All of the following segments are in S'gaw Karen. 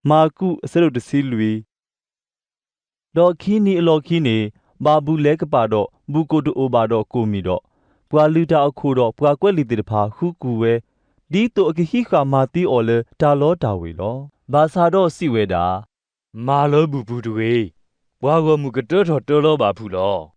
မၢ်ကူး အဆၢဒိၣ်တဆံလွံၢ်. ဒီးခံနံၤအလီၢ်ခံန့ၣ် ဘၣ်ဘူၣ်လဲၤကပာ်ဒီး ဘူၣ်ကိၣ်တအိၣ်ဘၣ်ဒီးကိၣ်မံၣ်ဒီး, ပှၤလုၢ်တၢ်အခိၣ်ဒီးပှၤကွဲးလံာ်သ့ၣ်တဖၣ် ဃုကူၣ်ဝဲ, ဒ်သိးအကဟံးဃာ်မၤသ့အီၤလၢတၢ်လီတၢ်ဝ့ၤလီၤ. ဘၣ်ဆၣ်ဒီးစံးဝဲဒၣ်, မၤလၢဘူၣ်ပူၤတဂ့ၤ, ပှၤဂီၢ်မုၢ်ကတၢထီၣ်တၢလီၤဘၣ်ဖုးလီၤ.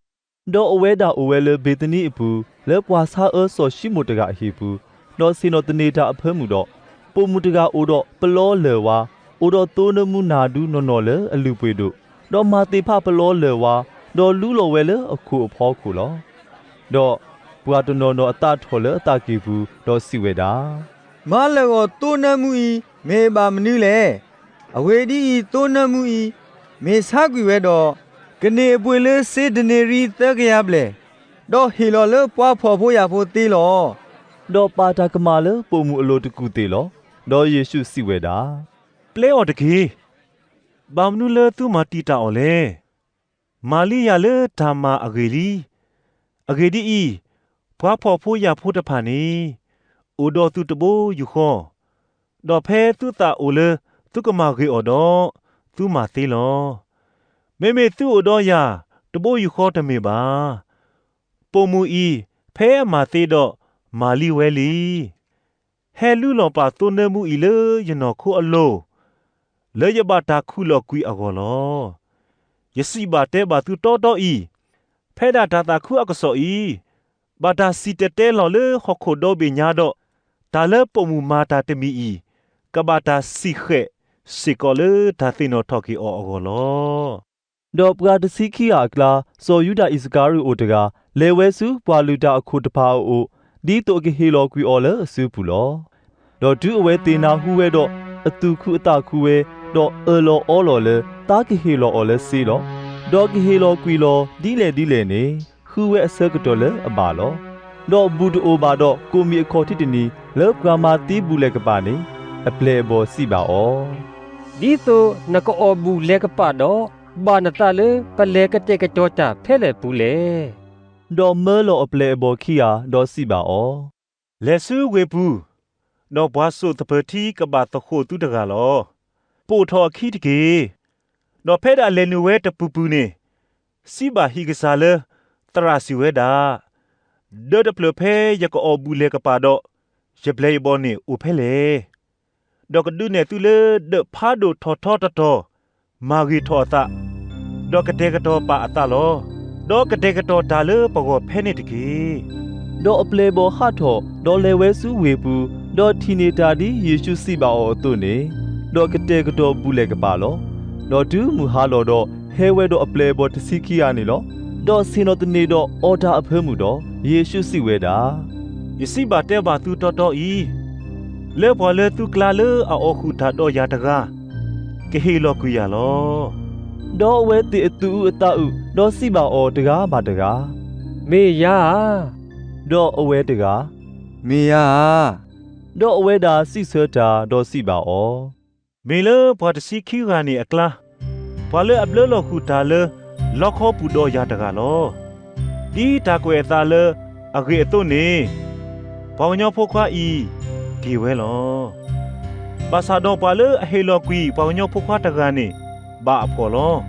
ဒီးအဝဲဒၣ်အိၣ်ဝဲလၢဘ့ၤသနံအပူၤ, လၢပှၤဆါအၢစီၤၡံမိၣ်တဂၤအဟံၣ်ပူၤ, ဒီးဆ့ၣ်နီၤသန့ၤတၢ်အဖၢမုၢ်ဒီး, ပိာ်မုၣ်တဂၤအိၣ်ဒီးပလီလၢၢ်ဝါ, အိၣ်ဒီးသိနၢမူနၢ်ဒူနီၢ်နီၢ်လၢအလုၢ်ပှ့ၤဒိၣ်, ဒီးမၤသ့ၣ်ဖးပလီလၢၢ်ဝါ, ဒီးလူလီၤဝဲလၢအခိၣ်အဖီခိၣ်လီၤ. ဒီးပှၤတနီၤနီၤအသးထီၣ်လၢအသးကံၢ်ပူၤ, ဒီးစံးဝဲဒၣ်, မၤလၢာ်ဂီၤသိနၢမူအံၤ မ့ၢ်ဘၣ်မနုၤလဲၣ်. အဂ့ၢ်ဒ်အံၤ, သိနၢမူအံၤ မ့ၢ်ဆါကွံာ်ဝဲဒီး, ကန့ၢ်အပှ့ၤလၢစ့ဒနံရံသၢကယၤဘျဲၣ်, ဒီးဟ့ၣ်လီၤလၢပှၤဖှီၣ်ဖိယာ်ဖိသ့လီၤ. ဒီးပာ်တၢ်ကမၣ်လၢပိာ်မုၣ်အလိၤတကူၣ်သ့ၣ်လီၤ. ဒီးယ့ၣ်ၡူးစံးဝဲဒၣ်, ပျဲအီၤတက့ၢ်. ဘၣ်မနုၤလၢသုမၤတံာ်တာ်အီၤလဲၣ်. မၤလံယၤလၢတၢ်မၤအဂ့ၢ်လံ. အဂ့ၢ်ဒ်အံၤ, ပှၤဖှီၣ်ဖိယာ်ဖိတဖၣ်န့ၣ် အိၣ်ဒီးသုးတဘိယူၢ်ဃီ, ဒီးဖဲသုသးအိၣ်လၢသုကမၤဂ့ၤအီၤဒီး, သုမၤသ့လီၤ. မ့မ့ၢ်သုအိၣ်ဒီးယၤတဘိယူၢ်ဃီတမ့ၢ်ဘၣ်. ပိာ်မုၣ်အံၤဖဲအမၤသ့ဒီး, မၤလံဝဲလံ. ဟဲလူလီၤပာ်သိနၢမူအံၤလၢယနီၢ်ခိအလိၤ, လၢယဘၣ်တၢ်ခူၣ်လီၤကွံာ်အဂီၢ်လီၤ. ယစံးဘၣ်တဲဘၣ်သုတီတီအံၤ, ဖဲဒၣ်တၢ်သးခုအကစီၣ်အံၤ ဘၣ်တၢ်စံၣ်တဲၤတဲလီၤလၢဟီၣ်ခိၣ်ဒီဘ့ၣ်ညါဒီး, တၢ်လၢပိာ်မုၣ်မၤတၢ်တမံၤအံၤ ကဘၣ်တၢ်စံၣ်ဃဲးစ့ၢ်ကီးလၢတၢ်သ့ၣ်နီၣ်ထီၣ်က့ၤအီၤအဂီၢ်လီၤ. ဒီးပှၤတဆံခံဂၤအကျါ, စီၤယူဒၤအံၣ်စကၤရံၤအိၣ်တဂၤ လဲၤဝဲဆူပှၤလုၢ်တၢ်အခိၣ်တဖၣ်အအိၣ်, ဒ်သိးအကဟ့ၣ်လီၤကွံာ်အီၤလၢအစုပူၤလီၤ. ဒီးတုၤအဝဲသ့ၣ်နၢ်ဟူဝဲဒီး, အသူၣ်ခုအသးခုဝဲ, ဒီးအၢၣ်လီၤအီလီၤလၢသးကဟ့ၣ်လီၤအီၤလၢစ့လီၤ. ဒီးကဟ့ၣ်လီၤကွံာ်လီၤဒ်လဲၣ်ဒ်လဲၣ်န့ၣ်, ဃုဝဲအဆၢကတီၢ်လၢအဘၣ်လီၤ. ဒီးဘူၣ်တအိၣ်ဘၣ်ဒီးကိၣ်မံၣ်အခီၣ်ထံးတနံၤ လၢပှၤမၤသ့ဘူၣ်လဲၤကပာ်န့ၣ်, အပျဲၢ်အဘီၣ်စံးဘၣ်အီၤ, ဒ်သိးနကအီၣ်ဘူၣ်လဲၤကပာ်ဒီး, ဘၣ်နသးလၢပလဲၤကတဲာ်ကတီၤတၢ်ဖဲလဲၣ်ပူၤလဲၣ်. ဒီးမၢလီၤအပျဲၢ်အဘီၣ်ခံဂၤ, ဒီးစံးဘၣ်အီၤ, လဲၤဆူဝ့ၢ်ပူၤ, ဒီးပှၤစိာ်သပၢၤထံကဘၣ်သဃိာ်သုတဂၤလီၤ. ပိာ်ထီၣ်အခံတက့ၢ်. ဒီးဖဲဒၣ်လဲၤနုာ်ဝဲတပူၤပူၤန့ၣ်, စံးဘၣ်ဟံၣ်ကစၢ်လၢ သရၣ်စံးဝဲဒၣ်, ဒၢးတဖျၢၣ်ဖဲယကအီၣ်ဘူၣ်လဲၤကပာ်ဒီး, ယပျဲၢ်ယဘီၣ်န့ၣ်အိၣ်ဖဲလဲၣ်. ဒီးကဒုးနဲၣ်သုလၢဒၢးဖးဒိၣ်ထီၣ်ထီတတီၤ, မၤဂ့ၤထီၣ်အသး, ဒီးကတဲာ်ကတီၤပာ်အသးလီၤ. ဒီးကတဲာ်ကတီၤတၢ်လၢပဂီၢ်ဖဲန့ၣ်တက့ၢ်. ဒီးအပျဲၢ်အဘီၣ်ဟးထီၣ်, ဒီးလဲၤဝဲဆူဝ့ၢ်ပူၤ, ဒီးထံၣ်န့ၢ်တၢ်ဒ်ယ့ၣ်ၡူးစံးဘၣ်အီၤအသိးန့ၣ်, ဒီးကတဲာ်ကတီၤဘူၣ်လဲၤကပာ်လီၤ. ဒီးတုၤမုၢ်ဟါလီၤဒီး, ဟဲဝဲဒီးအပျဲၢ်အဘီၣ်တဆံခံဂၤန့ၣ်လီၤ. ဒီးဆ့ၣ်နီၤသန့ၤဒီးအီၣ်တၢ်အဖၢမုၢ်ဒီး, ယ့ၣ်ၡူးစံးဝဲဒၣ်, ယစံးဘၣ်တဲဘၣ်သုတီတီအံၤ, လၢပှၤလၢသုကျါလၢအအီၣ်ဃုာ်တၢ်ဒီးယၤတဂၤ, ကဟ့ၣ်လီၤကွံာ်ယၤလီၤ. ဒီးအဝဲသ့ၣ်အသူၣ်အုးအသးအုး, ဒီးစံးဘၣ်အီၤတဂၤဘၣ်တဂၤ, မ့ၢ်ယၤဧါ. ဒီးအဝဲတဂၤ, မ့ၢ်ယၤဧါ. ဒီးအဝဲဒၣ်စံးဆၢတၢ်, ဒီးစံးဘၣ်အီၤ, မ့ၢ်လၢပှၤတဆံခံဂၤန့ၣ်အကျါ, ပှၤလၢအဘျၢလီၤဃုာ်တၢ်လၢလီခီပူၤဒီးယၤတဂၤလီၤ. ဒ်တၢ်ကွဲးအသးလၢအဂ့ၢ်အသိးန့ၣ်, ပှၤကညီဖိခွါအံၤက့ၤဝဲလီၤ. ဘၣ်ဆၣ်ဒီးပှၤလၢအဟ့ၣ်လီၤကွံာ်ပှၤကညီဖိခွါတဂၤန့ၣ် ဘၣ်အဖှီၣ်လီၤ.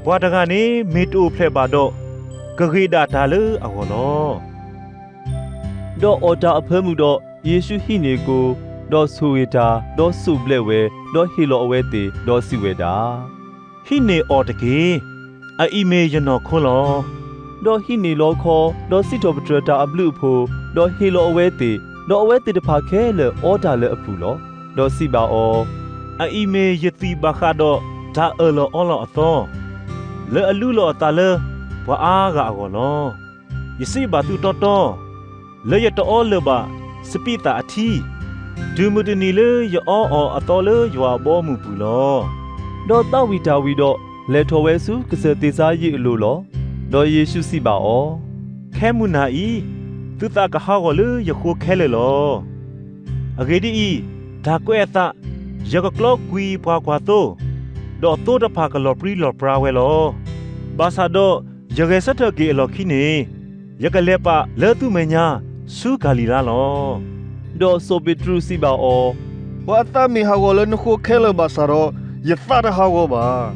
ပှၤတဂၤန့ၣ်မ့ၢ်တအိၣ်ဖျဲၣ်ဘၣ်ဒီး, ကဂ့ၤဒၣ်တၢ်လၢအဂီၢ်လီၤ. ဒီးအီၣ်တၢ်အဖၢမုၢ်ဒီး, ယ့ၣ်ၡူးဟံးန့ၢ်ကိ, ဒီးဆိၣ်ဂ့ၤတၢ်, ဒီးစူၣ်ဘျဲးဝဲ, ဒီးဟ့ၣ်လီၤအဝဲသ့ၣ်, ဒီးစံးဝဲဒၣ်, ဟံးန့ၢ်အီၤတက့ၢ်. အအံၤမ့ၢ်ယနီၢ်ခိလီၤ. ဒီးဟံးန့ၢ်လီခီ, ဒီးစံးထီၣ်ပတြၢၤတၢ်အဘျုးအဖှိၣ်, ဒီးဟ့ၣ်လီၤအဝဲသ့ၣ်, ဒီးအဝဲသ့ၣ်တဖၣ်ခဲလၢာ်အီတၢ်လၢအပူၤလီၤ. ဒီးစံးဘၣ်အီၤ, အအံၤမ့ၢ်ယသွံၣ်ဘၣ်ဃးဒီးတၢ်အၢၣ်လီၤအီလီၤအသီ, လၢအလူလီၤအသးလၢပှၤအါဂၤအဂီၢ်လီၤ. ယစံးဘၣ်သုတီတီ, လၢယတအီလၢၤဘၣ်စပံးသၣ်အထံ, တုၤမုၢ်တနံၤလၢယအီအီၤအသီလၢယွၤအဘီအမုၢ်ပူၤလီၤ. ဒီးသးဝံၣ်တၢ်ဝံၤဒီး, လဲၤထီၣ်ဝဲဆူကစၢၢ်သ့ၣ်စါယံးအလိၤလီၤ. ဒီးယ့ၣ်ၡူးစံးဘၣ်အီၤ, ခဲမုၢ်နၤအံၤ, သုသးကဟးဂီၤလၢယဃိခဲလၢာ်လီၤ. အဂ့ၢ်ဒ်အံၤ, တၢ်ကွဲးအသး, ယကကျီကွံာ်ပှၤကွၢ်သိ, ဒီးသိတဖၣ်ကလီၤပြံလီၤပြါဝဲလီၤ. ဘၣ်ဆၣ်ဒီးယဂဲၤဆၢထၢၣ်က့ၤအလီၢ်ခံန့ၣ်, ယကလဲၤပာ်လၢသုမဲာ်ညါဆူကၤလံၤလါလီၤ. ဒီးစီၤပ့းတရူးစံးဘၣ်အီၤ, ပှၤအသးမ့ၢ်ဟးဂီၤလၢနဃိခဲလၢာ်ဘၣ်ဆၣ်ဒီး, ယသးတဟးဂီၤဘၣ်.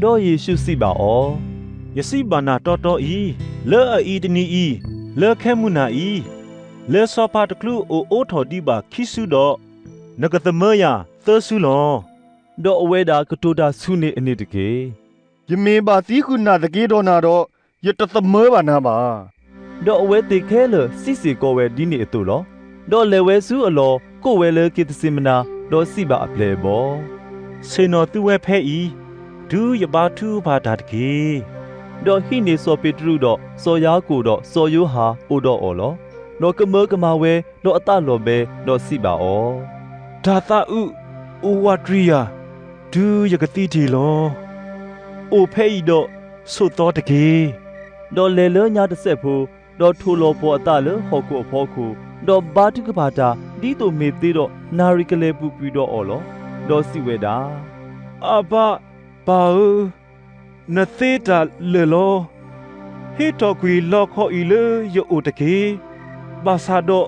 ဒီးယ့ၣ်ၡူးစံးဘၣ်အီၤ, ယစံးဘၣ်နၤတီတီအံၤ, လၢအအံၤတနံၤအံၤ, လၢခဲမုၢ်နၤအံၤ, လၢစီၤပၤတချုးအိၣ်အိးထီၣ်ဒံးဘၣ်ခံစုဒီး, နကသမၢယၤသၢစုလီၤ. ဒီးအဝဲဒၣ်ကတိၤတၢ်ဆူန့ၣ်အန့ၣ်တက့ၢ်. ယမ့ၢ်ဘၣ်သံဃုာ်နၤသက့ဒီးနၤဒီး, ယတသမၢဘၣ်နၤဘၣ်. ဒီးအဝဲသ့ၣ်ခဲလၢာ်စံးစ့ၢ်ကီးဝဲဒ်န့ၣ်အသိးလီၤ. ဒီးလဲၤဝဲဆူအလီၢ်, ကိးဝဲလၢက့းသစ့မနၤ, ဒီးစံးဘၣ်အပျဲၢ်အဘီၣ်, ဆ့ၣ်နီၤသုဝဲဖဲအံၤ, တုၤယဘါထုကဖၣ်တၢ်တက့ၢ်. ဒီးဟံးန့ၢ်စီၤပ့းတရူးဒီးစီၤယၤကိာ်ဒီးစီၤယိၤဟၣ်အိၣ်ဒီးအီၤလီၤ. ဒီးကမၢကမၣ်ဝဲ, ဒီးအသးလီၤဘှံး, ဒီးစံးဘၣ်အီၤ, တၢ်သးအုးအိၣ်ဝးတရံးယၤ, တုၤယကသံတ့ၢ်လီၤ. အိၣ်ဖဲအံၤဒီးဆိးသီတက့ၢ်. ဒီးလဲၤလၢညါတစဲးဖိ, ဒီးထိၣ်လီၤပှီၤအသးလၢဟီၣ်ခိၣ်အဖီခိၣ်, ဒီးဘါထုကဖၣ်တၢ်ဒ်သိးမ့ၢ်သ့ဒီးနၣ်ရံၣ်ကလဲၤပူၤကွံာ်ဒီးအီၤလီၤ. ဒီးစံးဝဲဒၣ်, အဘါပၢ်ဧၢ, နသ့တၢ်လၢာ်လီၤ. ဟ့ၣ်ထီၣ်ကွံာ်လီခီအံၤလၢယအိၣ်တက့ၢ်. ဘၣ်ဆၣ်ဒီး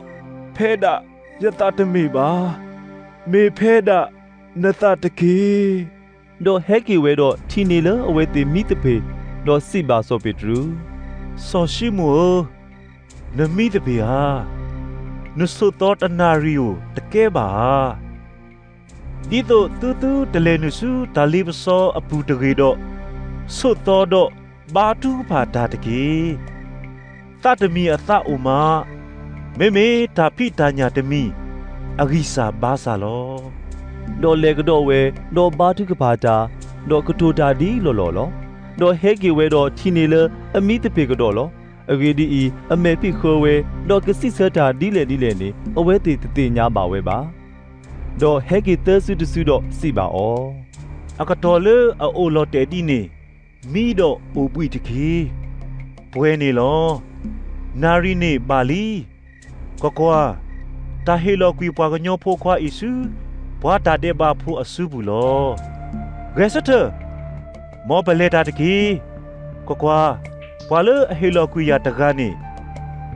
ဖဲဒၣ်ယသးတမ့ၢ်ဘၣ်, မ့ၢ်ဖဲဒၣ်နသးတက့ၢ်. ဒီးဟဲက့ၤဝဲဒီးထံၣ်န့ၢ်လၢအဝဲသ့ၣ်မံသပ့ၤ, ဒီးစံးဘၣ်စီၤပ့းတရူး, စီၤၡံမိၣ်ဧၢ, နမံသပ့ၤဧါ. နဆိးသီတနၣ်ရံၣ်ဧိၤတကဲဘၣ်ဧါ. ဒ်သိးသုသုတလဲၤနုာ်ဆူတၢ်လ့ပစီအပူၤတဂ့ၤဒီး, ဆိးသီဒီးဘါထုကဖၣ်တၢ်တက့ၢ်. သးတမံၤအသးအိၣ်မး, မ့မ့ၢ်တၢ်ဖံးတၢ်ညၣ်တမံၤအဂံၢ်စၢ်ဘါစၢ်လီၤ. ဒီးလဲၤကဒီးဝဲ, ဒီးဘါထုကဖၣ်တၢ်, ဒီးကတိၤတၢ်ဒ်လီၢ်လီၢ်လီၤ. ဒီးဟဲက့ၤဝဲဒီးထံၣ်န့ၢ်လၢအမံသပ့ၤကဒီးလီၤ. အဂ့ၢ်ဒ်အံၤ, အမဲာ်ဖံးဃၢဝဲ, ဒီးကစံးဆၢတၢ်ဒ်လဲၣ်ဒ်လဲၣ်န့ၣ်, အဝဲသ့ၣ်တသ့ၣ်ညါဘၣ်ဝဲဘၣ်. ဒီးဟဲက့ၤသၢစုတစုဒီးစံးဘၣ်အီၤ, အကတီၢ်လၢအအိၣ်လီၤတဲာ်ဒ်န့ၣ်, မံဒီးအိၣ်ဘှံးတက့ၢ်. ပှဲၤန့ၣ်လီၤ. နၣ်ရံၣ်န့ၣ်ဘၣ်လံ. ကွၢ်ကွၢ်, တၢ်ဟ့ၣ်လီၤကွံာ်ပှၤကညီဖိခွါအံၤဆူ ပှၤတၢ်ဒဲးဘးဖိအစုပူၤလီၤ. ဂဲၤဆၢထၢၣ်, မ်ပလဲၤတၢ်တက့ၢ်. ကွၢ်ကွၢ်, ပှၤလၢအဟ့ၣ်လီၤကွံာ်ယၤတဂၤန့ၣ်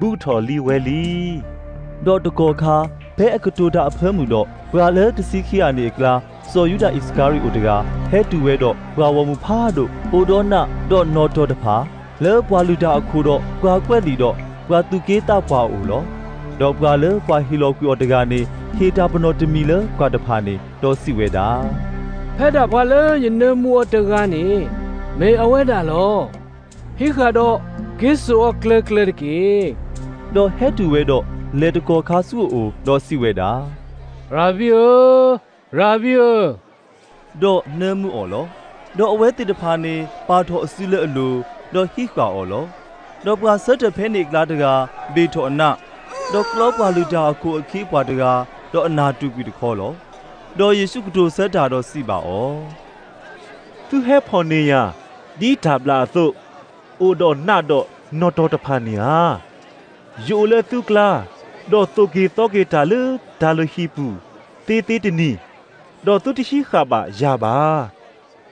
ဘူးထီၣ်လံဝဲလံ. ဒီးတကီၢ်ခါ, ဖဲအကတိၤတၢ်အဖၢမုၢ်ဒီး, ပှၤလၢတဆံခံဂၤန့ၣ်အကျါ, စီၤယူဒၤအံၣ်စကၤရံၤအိၣ်တဂၤ ဟဲတုၤဝဲဒီးပှၤဂီၢ်မုၢ်ဖးဒိၣ် အိၣ်ဒီးနးဒီးနီၣ်တီၤတဖၣ်, လၢပှၤလုၢ်တၢ်အခိၣ်ဒီးပှၤကွဲးလံာ်ဒီးပှၤသူၣ်က့သးပှၢ်အအိၣ်လီၤ. ဒီးပှၤလၢပှၤဟ့ၣ်လီၤကွံာ်အီၤတဂၤန့ၣ် ဟ့ၣ်တၢ်ပနီၣ်တမံၤလၢပှၤတဖၣ်န့ၣ်, ဒီးစံးဝဲဒၣ်, ဖဲဒၣ်ပှၤလၢယနၢမူအီၤတဂၤန့ၣ်, မ့ၢ်အဝဲဒၣ်လီၤ. ဟံးဃာ်ဒီးက့ၤစိာ်အီၤကျၢၤကျၢၤတက့ၢ်. ဒီးဟဲတုၤဝဲဒီးလဲၤတကီၢ်ခါဆူအအိၣ်, ဒီးစံးဝဲဒၣ်, ရၤဘံဧၢ, ရၤဘံဧၢ, ဒီးနၢမူအီၤလီၤ. ဒီးအဝဲသ့ၣ်တဖၣ်န့ၣ်ပာ်ထီၣ်အစုလၢအလိၤ, ဒီးဟံးဃာ်အီၤလီၤ. ဒီးပှၤဆၢထၢၣ်ဖဲန့ၣ်အကျါတဂၤ ဘ့ၣ်ထီၣ်အနး, ဒီးကျီပှၤလုၢ်တၢ်အခိၣ်အခ့အပှၤတဂၤ, ဒီးအနၢ်တူာ်ကွံာ်တခီလီၤ. ဒီးယ့ၣ်ၡူးကတိၤဆၢတၢ်ဒီးစံးဘၣ်အီၤ, သုဟဲဖီၣ်န့ၢ်ယၤဒ်တၢ်ဘျၣ်အသိး, အိၣ်ဒီးနးဒီးနီၣ်တီၤတဖၣ်န့ၣ်ဧါ. ယအိၣ်လၢသုကျါ, ဒီးသိၣ်က့ၤသီက့ၤတၢ်လၢတၢ်လုၢ်ဟံၣ်ပူၤသ့သ့တနံၤ, ဒီးသုတဟံးဃာ်ဘၣ်ယၤဘၣ်.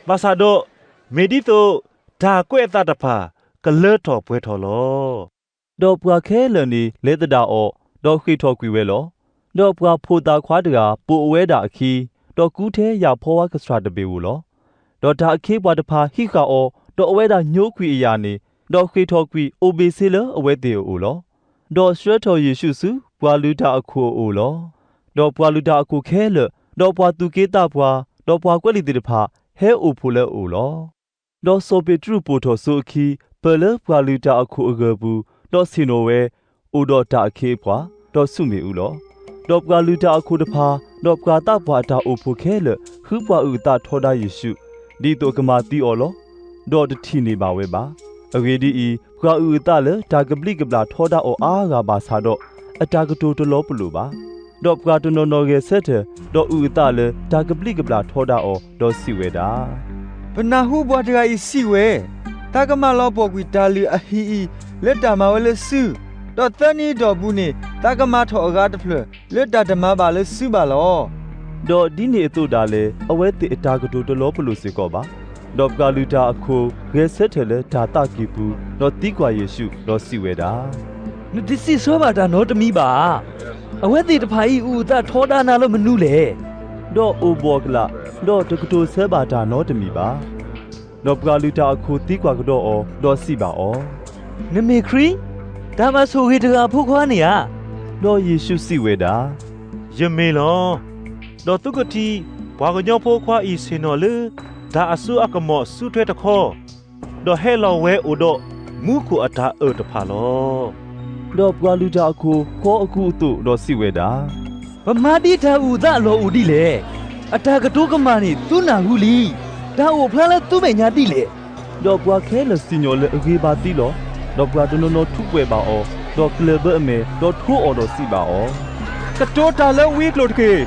ဘၣ်ဆၣ်ဒီးမ့ၢ်ဒ်သိးတၢ်ကွဲးအသးတဖၣ်ကလၢထီၣ်ပှဲၤထီၣ်လီၤ. ဒီးပှၤခဲလၢာ်န့ၣ်လဲၤသဒၣ်အီၤ, ဒီးဃ့ၢ်ထီၣ်ကွံာ်ဝဲလီၤ. ဒီးပှၤဖိသၣ်ခွါတဂၤပိာ်အဝဲဒၣ်အခံ, ဒီးကူထဲယၤဖီဝါကဆှၣ်တဘ့ၣ်ဧိၤလီၤ. ဒီးတၢ်အခ့အပှၤတဖၣ်ဟံးဃာ်အီၤ, ဒီးအဝဲဒၣ်ညိကွံာ်အယၣ်န့ၣ်, ဒီးဃ့ၢ်ထီၣ်ကွံာ်အိၣ်ဘ့ၣ်ဆ့လၢအဝဲသ့ၣ်အအိၣ်လီၤ. ဒီးဆှၢထီၣ်ယ့ၣ်ၡူးဆူပှၤလုၢ်တၢ်အခိၣ်အအိၣ်လီၤ. ဒီးပှၤလုၢ်တၢ်အခိၣ်ခဲလၢာ်, ဒီးပှၤသူၣ်က့သးပှၢ်, ဒီးပှၤကွဲးလံာ်သ့ၣ်တဖၣ်ဟဲအိၣ်ဖှိၣ်လၢအအိၣ်လီၤ. ဒီးစီၤပ့းတရူးပိာ်ထီၣ်စိအခံ, ပၢၢ်လၢပှၤလုၢ်တၢ်အခိၣ်အဂၢၢ်ပူၤ, ဒီးဆ့ၣ်နီၤဝဲ, အိၣ်ဒီးတၢ်အခ့အပှၤ, ဒီးဆူမဲာ်အူလီၤ. ဒီးပှၤလုၢ်တၢ်အခိၣ်တဖၣ်, ဒီးပှၤသးပှၢ်အတၢ်အိၣ်ဖှိၣ်ခဲလၢာ် ဃုပှၤအုၣ်အသးထီဒါယ့ၣ်ၡူး, ဒ်သိးအကမၤသံအီၤလီၤ. ဒီးတထံၣ်န့ၢ်ဘၣ်ဝဲဘၣ်. အဂ့ၢ်ဒ်အံၤ, ပှၤအုၣ်အသးလၢတၢ်ကဘျံးကဘျၣ်ထီဒါအီၤအါဂၤဘၣ်ဆၣ်ဒီး, အတၢ်ကတိၤတလီၤပလိာ်ဘၣ်. ဒီးပှၤတနီၤနီၤဂဲၤဆၢထၢၣ်, ဒီးအုၣ်အသးလၢတၢ်ကဘျံးကဘျၣ်ထီဒါအီၤ, ဒီးစံးဝဲဒၣ်, ပနၢ်ဟူပှၤတဂၤအံၤစံးဝဲ, သးကမၤလီၤပှီၢ်ကွံာ်တၢ်လုၢ်အဟံၣ်အံၤ လၢတၢ်မၤဝဲလၢစု, ဒီးသၢနံၤအတီၢ်ပူၤန့ၣ် သးကမၤထီၣ်အဂၤတဖျၢၣ် လၢတၢ်တမၤဘၣ်လၢစုဘၣ်လီၤ. ဒီးဒ်န့ၣ်အသိးဒၣ်လဲာ် အဝဲသ့ၣ်အတၢ်ကတိၤတလီၤပလိာ်စ့ၢ်ကီးဘၣ်. ဒီးပှၤလုၢ်တၢ်အခိၣ်ဂဲၤဆၢထၢၣ်လၢတၢ်သးကံၢ်ပူၤ, ဒီးသံကွၢ်ယ့ၣ်ၡူး, ဒီးစံးဝဲဒၣ်, နတစံးဆၢဘၣ်တၢ်နီတမံၤဘၣ်ဧါ. အဝဲသ့ၣ်တဖၣ်အံၤအုၣ်အသးထီဒါနၤလၢမနုၤလဲၣ်. ဒီးအိၣ်ဘှီၣ်ကလာ်, ဒီးတကတိၤဆၢဘၣ်တၢ်နီတမံၤဘၣ်. ဒီးပှၤလုၢ်တၢ်အခိၣ်သံကွၢ်ကဒီးအီၤ, ဒီးစံးဘၣ်အီၤ, နမ့ၢ်ခရံာ်, တၢ်ဘၣ်ဆိၣ်ဂ့ၤတဂၤအဖိခွါန့ၣ်ဧါ. ဒီးယ့ၣ်ရှူးစံးဝဲဒၣ်, ယမ့ၢ်လီၤ. ဒီးသုကထံၣ်ပှၤကညီဖိခွါအံၤဆ့ၣ်နီၤလၢ တၢ်အစိအကမီၤဆူထွဲတခီ, ဒီးဟဲလီၤဝဲအိၣ်ဒီးမူခိၣ်အတၢ်အၢၣ်တဖၣ်လီၤ. ဒီးပှၤလုၢ်တၢ်အခိၣ်ဃီအကူအသိး, ဒီးစံးဝဲဒၣ်, ပမၤဒ်တၢ်အုၣ်အသးအလီၢ်အိၣ်ဒ်လဲၣ်. အတၢ်ကတိၤကမၣ်န့ၣ်သုနၢ်ဟူလံ. တၢ်အိၣ်ဖျါလၢသုမဲာ်ညါဒ်လဲၣ်. ဒီးပှၤခဲလၢာ်စံၣ်ညီၣ်လၢအဂ့ၤဘၣ်သံလီၤ. ဒီးပှၤတနီၤနီၤထူးပှဲၤဘၣ်အီၤ, ဒီးကျၢၢ်ဘၢအမဲာ်, ဒီးထိအီၤဒီးစံးဘၣ်အီၤ, ကတိၤတၢ်လၢဝံအကျိာ်တက့ၢ်.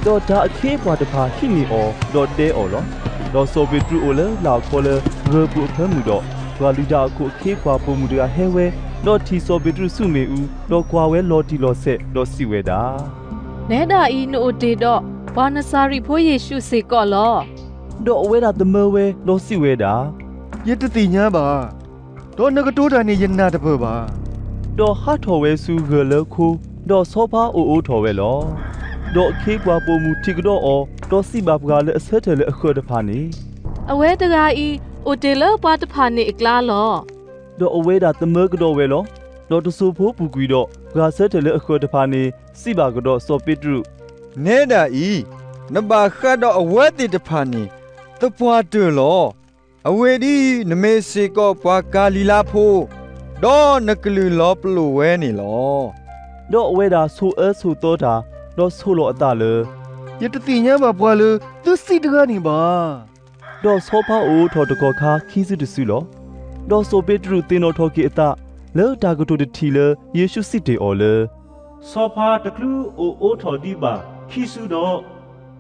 ဒီးတၢ်အခ့အပှၤတဖၣ်ဟံးန့ၢ်အီၤ, ဒီးတဲအီၤလီၤ. ဒီးစီၤပ့းတရူးအိၣ်လၢလၢ်အခီလၢဂၢၤပူၤအဖၢမုၢ်ဒီး, ပှၤလုၢ်တၢ်အခိၣ်အခ့အပှၤပိာ်မုၣ်တဂၤဟဲဝဲ, ဒီးထံၣ်စီၤပ့းတရူးဆူမ့ၣ်အူ, ဒီးကွၢ်ဝဲလီၤတံၢ်လီၤဆဲး, ဒီးစံးဝဲဒၣ်, နဲဒၣ်အံၤ နအိၣ်တ့ၢ်ဒီးပှၤနစၤရ့းဖိယ့ၣ်ရှူးစ့ၢ်ကီးလီၤ. ဒီးအဝဲဒၣ်သမၢဝဲ, ဒီးစံးဝဲဒၣ်, ယတသ့ၣ်ညါဘၣ်. ဒီးနကတိၤတၢ်န့ၣ်ယနၢ်တပၢၢ်ဘၣ်. ဒီးဟးထီၣ်ဝဲဆူဂၢၢ်လၢခိ, ဒီးဆီဖါအိၣ်အိးထီၣ်ဝဲလီၤ. ဒီးအခ့အပှၤပိာ်မုၣ်ထံၣ်ကဒီးအီၤ, ဒီးစံးဘၣ်ပှၤလၢအဆၢထၢၣ်လၢအဃၢၤတဖၣ်န့ၣ်, အဝဲတဂၤအံၤ အိၣ်တ့ၢ်လၢပှၤတဖၣ်န့ၣ်အကျါလီၤ. ဒီးအဝဲဒၣ်သမၢကဒီးဝဲလီၤ. ဒီးတစိၢ်ဖိပူၤကွံာ်ဒီး, ပှၤဆၢထၢၣ်လၢအဃၢၤတဖၣ်န့ၣ် စံးဘၣ်ကဒီးစီၤပ့းတရူး, နဲဒၣ်အံၤ, နဘၣ်ဃးဒီးအဝဲသ့ၣ်တဖၣ်န့ၣ် သပှၢ်တၢၢ်လီၤ. အဝဲဒ်အံၤ, နမ့ၢ်စ့ၢ်ကီးပှၤကၤလံၤလါဖိ, ဒီးနကလုၢ်လီၤပလိာ်ဝဲန့ၣ်လီၤ. ဒီးအဝဲဒၣ်ဆိၣ်အၢဆိၣ်သီတၢ်, ဒီးဆိၣ်လီၤအသးလၢ, ယတသ့ၣ်ညါဘၣ်ပှၤလၢသုစံးတဂၤန့ၣ်ဘၣ်. ဒီးဆီဖါအိၣ်အိးထီၣ်တကီၢ်ခါခံစုတစုလီၤ. ဒီးစီၤပ့းတရူးသ့ၣ်နီၣ်ထီၣ်က့ၤအသး လၢတၢ်ကတိၤတထံၣ်လၢယ့ၣ်ရှူးစံးတ့ၢ်အီၤလၢ, ဆီဖါတချုးအိၣ်အိးထီၣ်ဒံးဘၣ်ခံစုဒီး,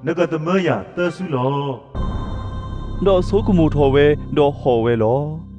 နကသမၢယၤသၢစုလီၤ. ဒီးဆိကမိၣ်ထီၣ်ဝဲ, ဒီးဟီၣ်ဝဲလီၤ.